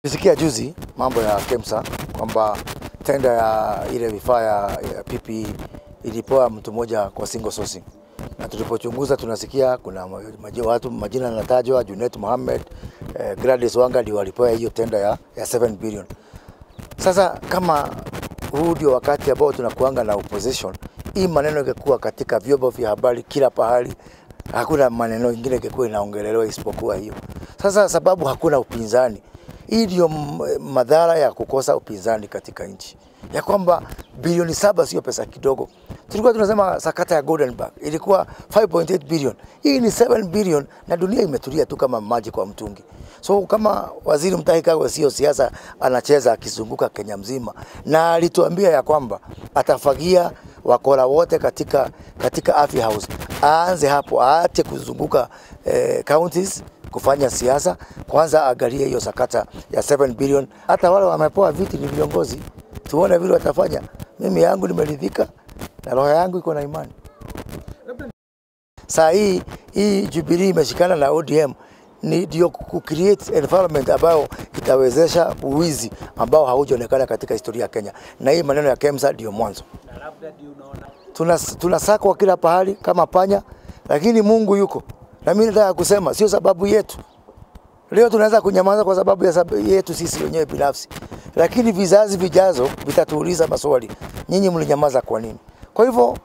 Nilisikia juzi mambo ya KEMSA kwamba tenda ya ile vifaa ya PPE ilipewa mtu mmoja kwa single sourcing. Na tulipochunguza tunasikia kuna watu majina yanatajwa, Junet Mohamed, Gladys Wanga ndio walipewa hiyo tenda ya 7 billion. Sasa kama huu ndio wakati ambao tunakuanga na opposition, hii maneno ingekuwa katika vyombo vya habari kila pahali, hakuna maneno ingine ingekuwa inaongelelewa isipokuwa hiyo. Sasa sababu hakuna upinzani, hii ndio madhara ya kukosa upinzani katika nchi, ya kwamba bilioni 7 sio pesa kidogo. Tulikuwa tunasema sakata ya Goldenberg ilikuwa 5.8 billion, hii ni 7 billion, na dunia imetulia tu kama maji kwa mtungi. So kama Waziri Mutahi Kagwe sio siasa anacheza akizunguka Kenya mzima, na alituambia ya kwamba atafagia wakora wote katika Afya House, aanze hapo, aache kuzunguka counties kufanya siasa. Kwanza angalie hiyo sakata ya 7 billion. Hata wale wamepewa viti ni viongozi, tuone vile watafanya. Mimi yangu nimeridhika na roho yangu iko na imani. Saa hii Jubilee imeshikana na ODM ni ndio ku create environment ambayo itawezesha uwizi ambao haujaonekana katika historia ya Kenya. Na hii maneno ya KEMSA ndio mwanzo. Tunasakwa kila pahali kama panya, lakini Mungu yuko. Na mimi nataka kusema sio sababu yetu. Leo tunaweza kunyamaza kwa sababu ya yetu sisi wenyewe binafsi. Lakini vizazi vijazo vitatuuliza maswali. Nyinyi mlinyamaza kwa nini? Kwa hivyo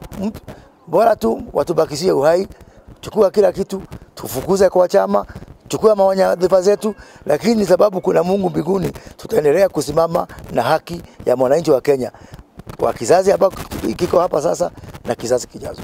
bora tu watubakishie uhai, chukua kila kitu, tufukuze kwa chama, chukua mawadhifa zetu, lakini sababu kuna Mungu mbinguni, tutaendelea kusimama na haki ya mwananchi wa Kenya, kwa kizazi ambacho kiko hapa sasa na kizazi kijazo.